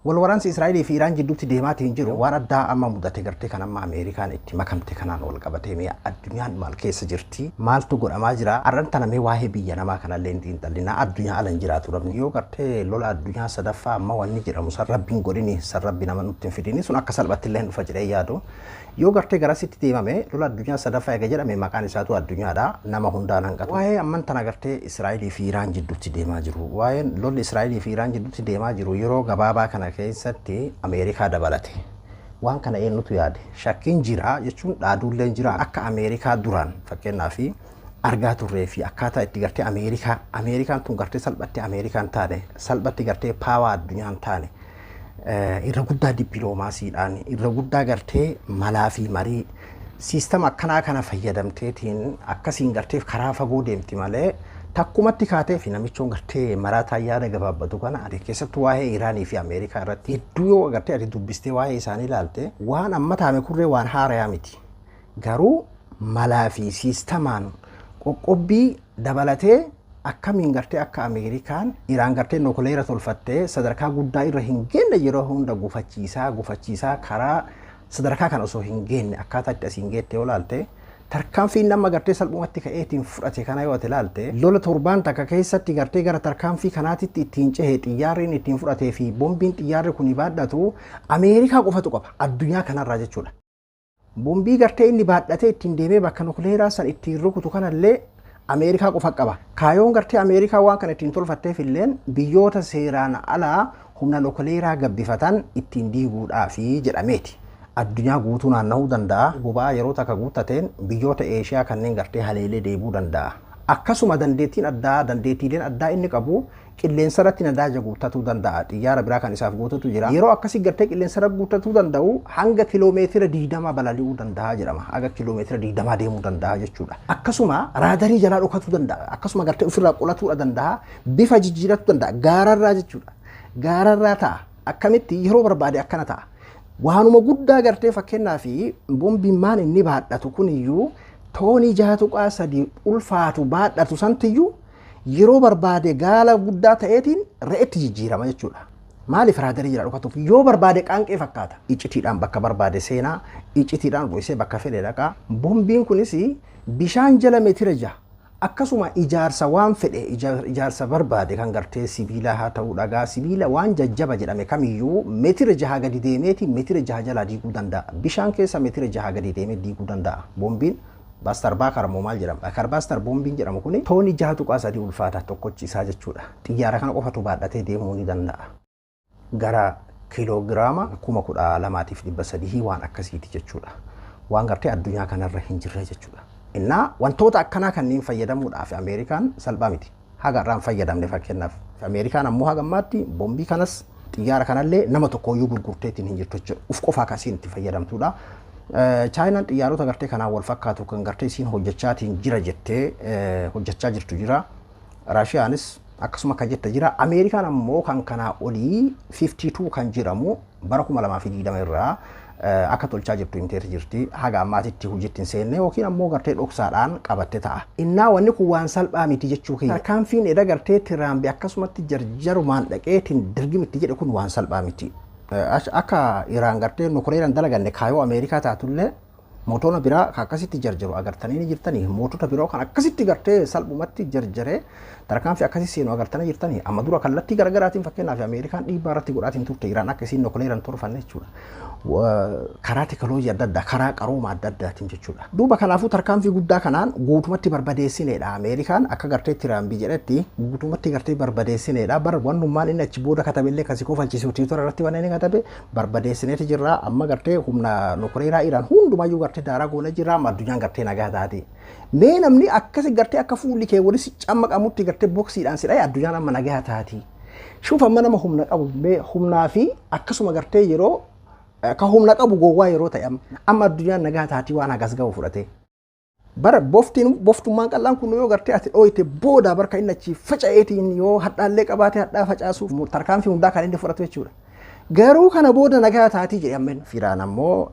Wal waraansi Israa'elii fi Iraan jidduutti deemaatiin jiru waan addaa amma mudate gartee kan amma Ameerikaan itti makamte kanaan wal qabatee mee addunyaan maal keessa jirti? Maaltu godhamaa jira? Har'an tana mee waa'ee biyya namaa kanallee hin xiinxallinaa addunyaa ala hin jiraatu namni. Yoo gartee lola addunyaa sadaffaa amma wanni jedhamu san rabbiin godhini san rabbi nama nutti hin fidini sun akka salphatti illee hin dhufa jedhee yaadu. Yoo gartee garasitti deemame lola addunyaa sadaffaa eega jedhame maqaan isaatu addunyaadha nama hundaan hanqatu. Waa'ee amman tana gartee Israa'elii fi Iraan jidduutti deemaa jiru. Waa'een lolli Israa'elii fi Iraan jidduutti deemaa jiru yeroo gabaabaa kana keessatti Ameerikaa dabalate. Waan kana eenyutu yaade? Shakkiin jira jechuun dhaaduulleen jira akka Ameerikaa duraan fakkeenyaaf argaa turree fi akkaataa itti gartee Ameerikaa Ameerikaan tun gartee salphatti Ameerikaan taane salphatti gartee paawaa addunyaan taane irra guddaa dippiloomaasiidhaan irra guddaa gartee malaa fi marii siistama akkanaa kana fayyadamteetiin akkasiin gartee karaa fagoo deemti malee takkumatti kaatee fi namichoon gartee maraataa yaada gabaabbatu kana ati keessattuu waa'ee Iraanii fi Ameerikaa irratti hedduu yoo gartee ati dubbistee waa'ee isaanii ilaalte waan amma taame kurree waan haarayaa miti. Garuu malaa fi siistamaan qoqqobbii dabalatee akkamiin gartee akka Ameerikaan Iraan gartee nukuleera tolfattee sadarkaa guddaa irra hin geenne yeroo hunda gufachiisaa gufachiisaa karaa sadarkaa kana osoo hin geenne akkaataa itti asiin geette yoo ilaalte tarkaanfiin nama gartee salphumatti ka'eetiin fudhate kana yoo ati ilaalte lola torbaan takka keessatti gartee gara tarkaanfii kanaatitti ittiin cehe xiyyaarriin ittiin fudhatee fi boombiin xiyyaarri kun baadhatu Ameerikaa qofatu qaba addunyaa kanarraa jechuudha. Boombii gartee inni baadhatee ittiin deemee bakka nukuleeraa san ittiin rukutu kanallee Ameerikaa qofa qaba. Kaayoon gartee Ameerikaa waan kana ittiin tolfatteef illeen biyyoota seeraan alaa humna nukuleeraa gabbifatan ittiin diiguudhaafi jedhameeti. Addunyaa guutuu naanna'uu danda'a. Boba'aa yeroo takka guuttateen biyyoota Eeshiyaa kanneen gartee haleelee deebuu danda'a. Akkasuma dandeettiin addaa dandeettiileen addaa inni qabu qilleensa irratti nadaaja guuttatuu danda'a. Xiyyaara biraa kan isaaf guututu jira. Yeroo akkasii gartee qilleensa irra guuttatuu danda'u hanga kiloomeetira 20 balali'uu danda'a jedhama. Haga kiloomeetira 20 deemuu danda'a jechuudha. Akkasuma raadarii jalaa dhokatuu danda'a. Akkasuma gartee ofirraa qolatuu danda'a. Bifa jijjiiratuu danda'a. Gaararraa jechuudha. Gaararraa ta'a. Akkamitti yeroo barbaade akkana ta'a. Waanuma guddaa gartee fakkeenyaa fi boombiin maan inni baadhatu kuniyyuu toonii 6.3 ulfaatu baadhatu santiyyuu yeroo barbaade gaala guddaa ta'eetiin re'etti jijjiirama jechuudha. Maaliif raadarii jira dhokatuuf yoo barbaade qaanqee fakkaata. Iccitiidhaan bakka barbaade seenaa, iccitiidhaan dho'isee bakka fedhe dhaqaa. Boombiin kunis bishaan jala meetira 6 akkasuma ijaarsa waan fedhe ijaarsa barbaade kan gartee sibiila haa ta'u dhagaa sibiila waan jajjaba jedhame kamiyyuu meetira 6 gadi deemeeti meetira 6 jalaa diiguu danda'a. Bishaan keessa meetira 6 gadi deemee diiguu danda'a. Boombiin Baastar Baakar moo maal jedhama? Baakar Baastar boombiin jedhamu kuni toonii 6.3 ulfaata tokkochi isaa jechuudha. Xiyyaara kana qofatu baadhatee deemuu ni danda'a. Gara kiiloogiraama 12,300 waan akkasiiti jechuudha. Waan gartee addunyaa kanarra hin jirre jechuudha. Innaa wantoota akkanaa kanneen fayyadamuudhaaf Ameerikaan salphaa miti. Haga irraan fayyadamne fakkeenyaaf. Ameerikaan ammoo haga ammaatti boombii kanas xiyyaara kanallee nama tokkooyyuu gurgurteetiin hin jirtu jechuudha. Uf qofaa kasiin itti fayyadamtuudha. Chaayinaan xiyyaarota gartee kanaan wal fakkaatu kan gartee isiin hojjechaatiin jira jettee hojjechaa jirtu jira. Raashiyaanis akkasuma kan jette jira. Ameerikaan ammoo kan kanaa olii 52 kan jedhamu bara 2020 irraa akka tolchaa jirtu himteeti jirti. Haga ammaatitti hojiitti hin seenne yookiin ammoo gartee dhoksaadhaan qabatte ta'a. Innaa wanni kun waan salphaa miti jechuu keenya. Tarkaanfiin edha gartee Tiraampi akkasumatti jarjarumaan dhaqeetiin dirgimitti jedhe kun waan salphaa miti. Akka Iraan gartee nukuleeraan dalaganne kaayoo Ameerikaa taatullee mootota biraa kan akkasitti jarjaru agartanii ni jirtanii mootota biroo kan akkasitti gartee salphumatti jarjaree tarkaanfii akkasii seenu agartanii jirtanii amma dura kallattii garaagaraatiin fakkeenyaaf Ameerikaan dhiibbaa irratti godhaatiin turte Iraan akka isiin nukuleeraan tolfanne jechuudha. Karaa teekinooloojii adda addaa karaa qarooma adda addaatiin jechuudha. Duuba kanaafuu tarkaanfii guddaa kanaan guutumatti barbadeessineedha. Ameerikaan akka gartee Tiraampi jedhetti guutumatti gartee barbadeessineedha. Bar wannummaan inni achi booda katabeellee kan si kofalchiisu Tiwiitara irratti waan inni katabe barbadeessineeti jirra. Amma gartee humna nukuleeraa Iraan hundumayyuu gartee daaraa goone jirra. Amma addunyaan gartee nagaa taati. Mee namni akkasi gartee akka fuulli kee walis cammaqamutti gartee boksiidhaan si dhaye addunyaan amma nagaa taati. Shuuf amma nama humna qabu mee humnaa fi akkasuma gartee yeroo ka humna qabu gowwaa yeroo ta'e amma addunyaan nagaa taatii waan hagas ga'u fudhate. Bara boftummaan qal'aan kun yoo gartee ati dhooyte booda barka inni achi faca'eetiin yoo hadhaallee qabaate hadhaa facaasuuf tarkaanfii hundaa kan inni fudhatu jechuudha. Garuu kana booda nagaa taatii jedhe ammeen. Iraan ammoo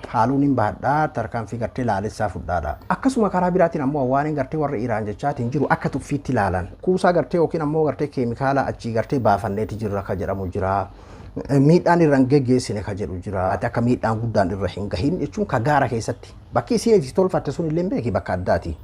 haaluun hin baadhaa tarkaanfii gartee laalessaa fudhaadha. Akkasuma karaa biraatiin ammoo waan hin gartee warra Iraan jechaatiin jiru akka tuffiitti ilaalan. Kuusaa gartee yookiin ammoo gartee keemikaala achii gartee baafanneeti jirra kan jedhamu jira. Miidhaan irra hin geggeessine ka jedhu jira. Ati akka miidhaan guddaan irra hin gahin jechuun ka gaara keessatti. Bakki isiin itti tolfatte sun illee beeki bakka addaati.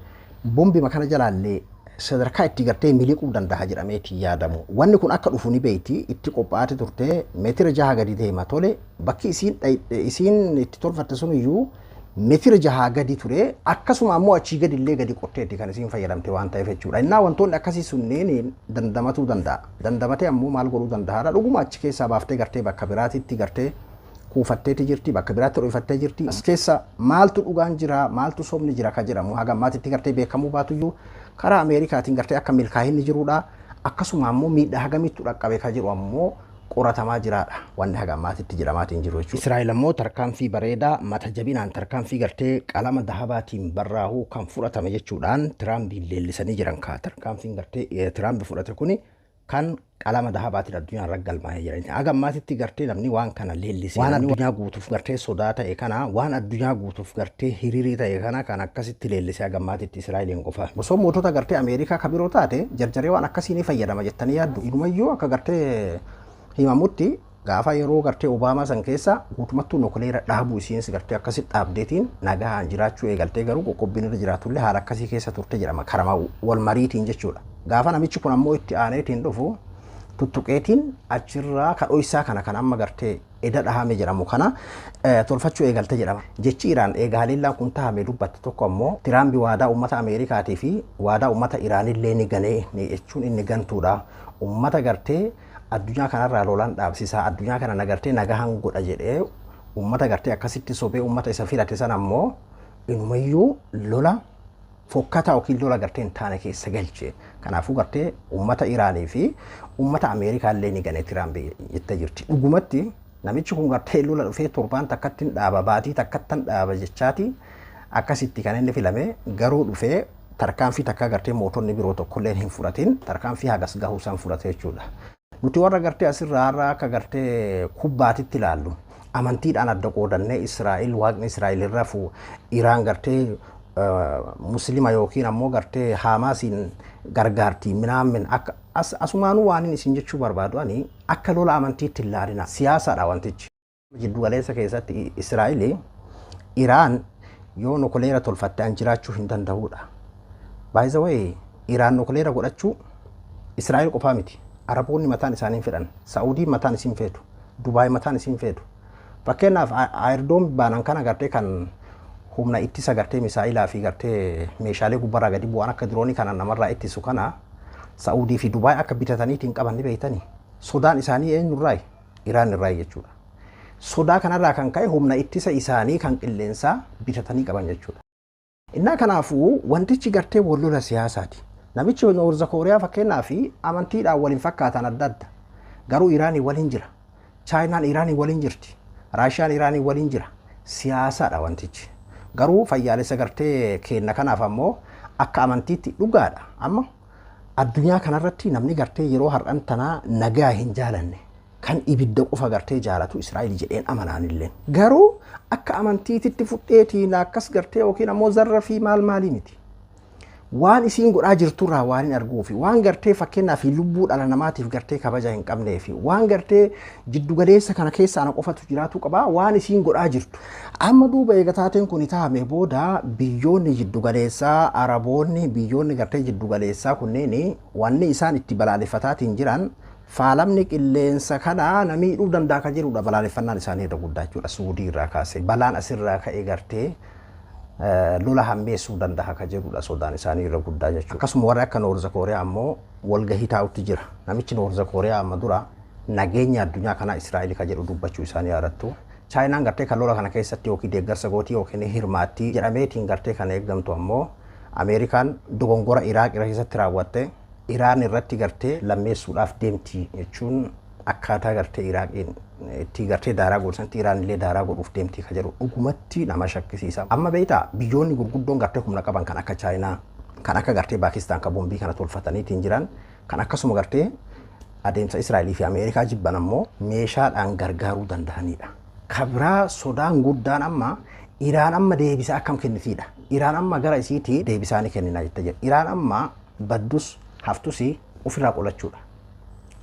Bombi makana jalaallee sadarkaa itti gartee miliquu danda'a jedhameeti yaadamu. Wanni kun akka dhufu ni beekti, itti qophaa'ate turte. Meetira 6 gadi deema tole, bakki isiin itti tolfatte sun iyyuu meetira 6 gadi ture. Akkasuma ammoo achii gadi illee gadi qotteetti kan isiin fayyadamte waan ta'eef jechuudha. Innaa wantoonni akkasii sunneen dandamatuu danda'a. Dandamatee ammoo maal godhuu danda'a? Dhuguma achi keessaa baaftee gartee bakka biraatitti gartee kuufatteeti jirti, bakka biraatti dho'ifattee jirti. As keessa maaltu dhugaan jira, maaltu sobni jira ka jedhamu haga ammaatitti gartee beekamuu baatuyyuu, karaa Ameerikaatiin gartee akka milkaa'inni jirudha. Akkasuma ammoo miidhaa hagamittu dhaqqabe ka jedhu ammoo qoratamaa jiraadha. Wanni haga ammaatitti jedhamaatiin jiru jechuudha. Israa'el ammoo tarkaanfii bareedaa, mata jabinaan tarkaanfii gartee qalama dahabaatiin barraa'uu kan fudhatame jechuudhaan Tiraampiin leellisanii jiran kaa. Tarkaanfiin gartee Tiraampi fudhate kuni kan qalama dahabaatiin addunyaan irra galmaa'ee jira. Haga ammaatitti gartee namni waan kana leellise, waan addunyaa guutuuf gartee sodaa ta'e kana, waan addunyaa guutuuf gartee hiriirii ta'e kana kan akkasitti leellise haga ammaatitti Israa'eliin qofa. Osoo mootota gartee Ameerikaa ka biroo taate jarjaree waan akkasii ni fayyadama jettanii yaaddu? Inumayyuu akka gartee himamutti gaafa yeroo gartee Obaamaa san keessa guutumattuu nukuleera dhaabuu isiinis gartee akkasitti dhaabdeetiin nagaan jiraachuu eegaltee, garuu qoqqobbiin irra jiraatullee haala akkasii keessa turte jedhama, karama wal mariitiin jechuudha. Gaafa namichi kun ammoo itti aaneetiin dhufu tuttuqeetiin achirraa ka dhoysaa kana kan amma gartee eda dhahame jedhamu kana tolfachuu eegalte jedhama. Jechi Iraan eega haleellaan kun tahame dubbatte tokko ammoo Tiraampi waadaa uummata Ameerikaatii fi waadaa uummata Iraanillee ni ganee jechuun inni gantuudha. Uummata gartee addunyaa kanarraa lolaan dhaabsisaa, addunyaa kana nagartee nagahan godha jedhee uummata gartee akkasitti sobee uummata isa filate sana ammoo inumayyuu lola fokkataa yookiin lola gartee hin taane keessa galche. Kanaafuu gartee uummata Iraanii fi uummata Ameerikaa illee ni gane Tiraamp jettee jirti. Dhugumatti namichi kun gartee lola dhufee torbaan takkatti hin dhaaba, baatii takkatti hin dhaaba jechaati akkasitti kan inni filame, garuu dhufee tarkaanfii takka gartee mootonni biroo tokkollee hin fudhatin tarkaanfii hagas gahuu isaan fudhate jechuudha. Nuti warra gartee asirraa har'a akka gartee kubbaatitti ilaallu, amantiidhaan adda qoodannee, Israa'el waaqni Israa'el irra fu, Iraan gartee muslima yookiin ammoo gartee Haamaasiin gargaartii minaamin akka asumaanuu waan isin jechuu barbaadu, ani akka lola amantiitti hin laalina, siyaasaadha wantichi. Jiddu galeessa keessatti Israa'el Iraan yoo nukuleera tolfatte an jiraachuu hin danda'uudha. By the way, Iraan nukuleera godhachuu Israa'el qofaa miti. Araboonni mataan isaanii hin fedhan. Saa'udiin mataan isiin feetu. Dubaay mataan isiin feetu. Fakkeenyaaf Iron Dome baanan kana gartee kan humna ittisa gartee misaa'ilaa fi gartee meeshaalee gubbarraa gadi bu'an akka diroonii kana namarraa ittisu kana Saa'udii fi Dubaay akka bitataniitiin qaban ni beektani. Sodaan isaanii eenyurraayi? Iraan irraayi jechuudha. Sodaa kanarraa kan ka'e humna ittisa isaanii kan qilleensaa bitatanii qaban jechuudha. Innaa kanaafuu wantichi gartee wal lola siyaasaati. Namichi Noorza Kooriyaa fakkeenyaa fi amantiidhaan waliin fakkaatan adda adda. Garuu Iraanii waliin jira. Chaayinaan Iraanii waliin jirti. Raashiyaan Iraanii waliin jira. Siyaasaadha wantichi. Garuu fayyaalessa gartee kenna kanaaf ammoo akka amantiitti dhugaadha. Amma addunyaa kanarratti namni gartee yeroo har'an tanaa nagaa hin jaalanne, kan ibidda qofa gartee jaalatu Israa'el jedheen amanaanillee. Garuu akka amantiititti fudheetiin akkas gartee yookiin ammoo zarra fi maal maalii miti. Waan isiin godhaa jirturraa waan hin arguu fi waan gartee fakkeenyaaf lubbuu dhala namaatiif gartee kabaja hin qabnee fi waan gartee jiddugaleessa kana keessa ana qofatu jiraatu qaba waan isiin godhaa jirtu. Amma duuba eega taateen kun taa'ame booda biyyoonni jiddugaleessaa, Araboonni, biyyoonni gartee jiddugaleessaa kunneen wanni isaan itti balaaleffataatiin jiran faalamni qilleensa kana na miidhuu danda'a kan jedhudha balaaleffannaan isaanii irra guddaa jechuudha. Suudii irraa kaasee balaan asirraa ka'e gartee lola hammeessuu danda'a kan jedhudha sodaan isaanii irra guddaa jechuudha. Akkasuma warri akka Noorza Kooriyaa ammoo walgahii taa'utti jira. Namichi Noorza Kooriyaa amma dura nageenya addunyaa kanaa Israa'el kan jedhu dubbachuu isaanii yaadattu. Chaayinaan gartee kan lola kana keessatti yookiin deeggarsa gootii yookiin hirmaattii jedhameetiin gartee kan eeggamtu ammoo Ameerikaan dogongora Iraaq keessatti raawwatte Iraan irratti gartee lammeessuudhaaf deemti jechuun, akkaataa gartee Iraaqiin itti gartee daaraa godhanitti Iraan illee daaraa godhuuf deemti kan jedhu dhugumatti nama shakkisiisa. Amma beektaa, biyyoonni gurguddoon gartee humna qaban kan akka Chaayinaa, kan akka gartee Paakistaan kan bombii kana tolfataniitiin jiran, kan akkasuma gartee adeemsa Israa'elii fi Ameerikaa jibban ammoo meeshaadhaan gargaaruu danda'anidha. Kabraa sodaan guddaan amma Iraan amma deebisaa akkam kennitiidha. Iraan amma gara isiitii deebisaa ni kennina jettee jedha. Iraan amma baddus haftus ofirraa qolachuudha.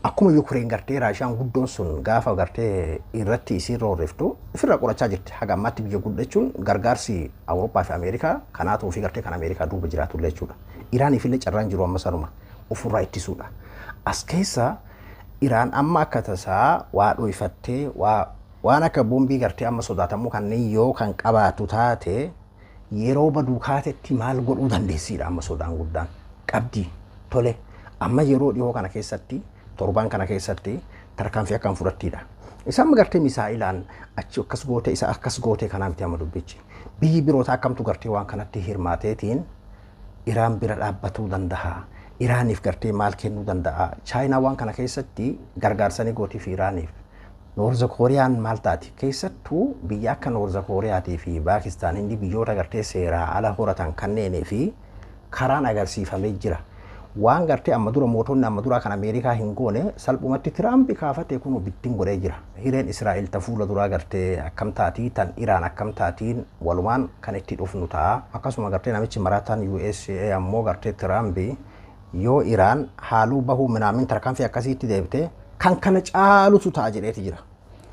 Akkuma Yukureen gartee Raashiyaan guddoon sun gaafa gartee irratti isiin roorriftu ofirraa qorachaa jirti. Haga ammaatti biyya guddachuun gargaarsi Awurooppaa fi Ameerikaa kanaatu ofii gartee kan Ameerikaa duuba jiraatullee jechuudha. Iraaniif illee carraan jiru amma sanuma ofirraa ittisuudha. As keessa Iraan amma akka tasaa waa dhoyfattee waan akka boombii gartee amma sodaatamuu kanneen yoo kan qabaatu taate yeroo baduu kaatetti maal godhuu dandeessiidha amma sodaan guddaan qabdi. Tole, amma yeroo dhiyoo kana keessatti, torban kana keessatti tarkaanfii akkam fudhattiidha. Isaan gartee misaa'ilaan achi akkas goote, isa akkas goote kanaa miti amma dubbichi. Biyyi biroota akkamtu gartee waan kanatti hirmaateetiin Iraan bira dhaabbatuu danda'a? Iraaniif gartee maal kennuu danda'a? Chaayinaa waan kana keessatti gargaarsanii gootiif Iraaniif. Noorza Kooriyaan maal taati? Keessattuu biyya akka Noorza Kooriyaatii fi Paakistaan hindi biyyoota gartee seeraa ala horatan kanneenii fi karaan agarsiifamee jira. Waan gartee amma dura mootonni amma duraa kan Ameerikaa hin goone salphumatti Tiraampi kaafatee kun bittin godhee jira. Hireen Israa'el ta fuula duraa gartee akkam taatii, tan Iraan akkam taatiin walumaan kan itti dhufnu ta'a. Akkasuma gartee namichi maraataan USA ammoo gartee Tiraampi yoo Iraan haaluu bahuu minaamin tarkaanfii akkasiitti deebite kan kana caalutu ta'a jedheeti jira.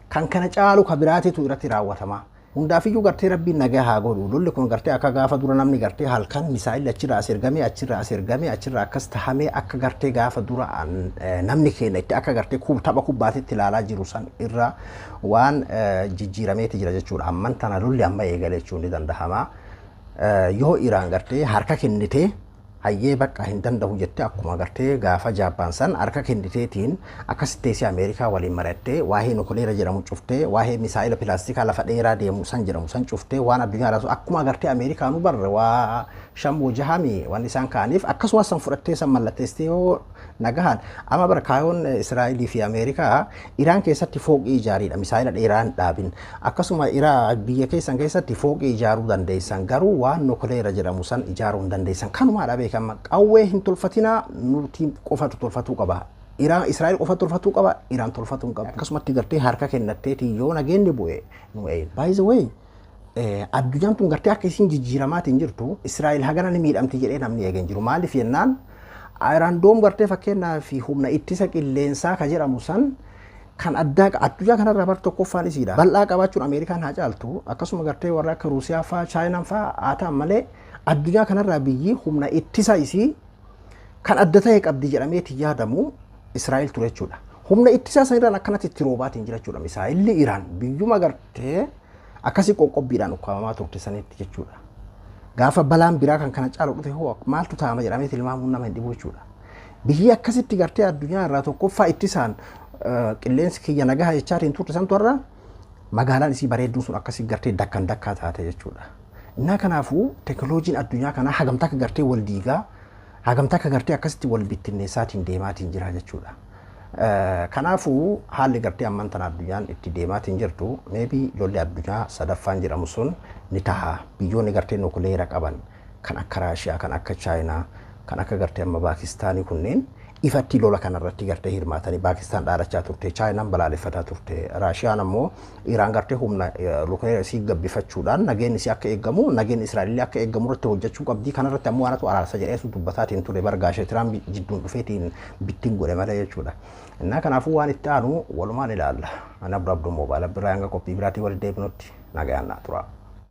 Kan kana caalu ka biraatitu irratti raawwatama. Hundaafiyyuu gartee Rabbiin nagaa haa godhu. Lolli kun gartee akka gaafa dura namni gartee halkan misaa'illi achirraa as ergamee, achirraa as ergamee, achirraa akkas tahamee, akka gartee gaafa dura namni keenya itti akka gartee tapha kubbaatitti ilaalaa jiru san irra waan jijjiirameeti jira jechuudha. Amman tana lolli amma eegale jechuun ni dandahama. Yoo Iraan gartee harka kennitee, hayyee bakka hin danda'u jettee, akkuma gartee gaafa Jaappaan san harka kenniteetiin akkasitti teessee Ameerikaa waliin mari'attee, waa'ee nukuleera jedhamu cuftee, waa'ee misaa'ila pilaastikaa lafa dheeraa deemu san jedhamu san cuftee, waan addunyaa irraa akkuma gartee Ameerikaanuu barre waa shan jahami waan isaan ka'aniif akkasumas san fudhattee san mallatteessitee yoo nagahan. Amma bara kaayoon Israa'elii fi Ameerikaa Iraan keessatti fooqii ijaariidha, misaa'ila dheeraa hin dhaabin, akkasuma Iraa biyya keessan keessatti fooqii ijaaruu dandeessan, garuu waan nukuleera jedhamu san ijaaruu hin dandeessan, kanumaadha beekama. Qawwee hin tolfatinaa, nuti qofatu tolfatuu qaba. Iraan Israa'el qofa tolfatuu qaba, Iraan tolfatuu hin qabu. Akkasumatti gartee harka kennatteeti yoo nageenyi bu'e nu eeyyu. By the way, addunyaan tun gartee akka isiin jijjiiramaatiin jirtu Israa'el hagana ni miidhamti jedhee namni eegen jiru. Maaliif jennaan, Iron Dome gartee fakkeenyaa fi humna ittisa qilleensaa ka jedhamu san kan addaa addunyaa kanarraa bar tokkoffaan isiidha. Bal'aa qabaachuun Ameerikaan haa caaltu, akkasuma gartee warra akka Ruusiyaa faa, Chaayinaan faa haa ta'an malee, addunyaa kanarraa biyyi humna ittisa isii kan adda ta'e qabdi jedhameeti yaadamu Israa'el ture jechuudha. Humna ittisaa sanirraan akkanatti itti roobaatiin jira jechuudha. Misaa'illi Iraan biyyuma gartee akkasii qoqqobbiidhaan ukkaamamaa turte sanitti jechuudha. Gaafa balaan biraa kan kana caalu dhufe hoo maaltu ta'ama jedhamee tilmaamuun nama hin dhibu jechuudha. Biyyi akkasitti gartee addunyaa irraa tokkoffaa ittisaan qilleensi kiyya nagaha jechaatiin turte santu irra magaalaan isii bareedduun sun akkasii gartee dakkan dakkaa taate jechuudha. Innaa kanaafuu teekinooloojiin addunyaa kanaa hagamtaa akka gartee wal diigaa, hagamtaa akka gartee akkasitti wal bittinneessaatiin deemaatiin jira jechuudha. Kanaafuu haalli gartee amman tana addunyaan itti deemaatiin jirtu maybe lolli addunyaa sadaffaan jedhamu sun ni taha. Biyyoonni gartee nukuleera qaban kan akka Raashiyaa, kan akka Chaayinaa, kan akka gartee amma Paakistaanii kunneen ifatti lola kanarratti gartee hirmaatanii. Paakistaan dhaadachaa turte, Chaayinaan balaaleffataa turte, Raashiyaan ammoo Iraan gartee humna nukuleera isii gabbifachuudhaan nageenyi isii akka eegamu, nageenyi Israa'el akka eegamu irratti hojjechuu qabdi. Kanarratti ammoo anatu araarsa jedhee dubbataatiin ture, bargaashee Tiraamp jidduun dhufeetiin bittiin godhe malee jechuudha. Innaa kanaafuu waan itti aanu walumaan ilaalla. Ana Abduu Abduu Moobaayila biraa hanga qophii biraatii walitti deebinutti nagayaan naa tura.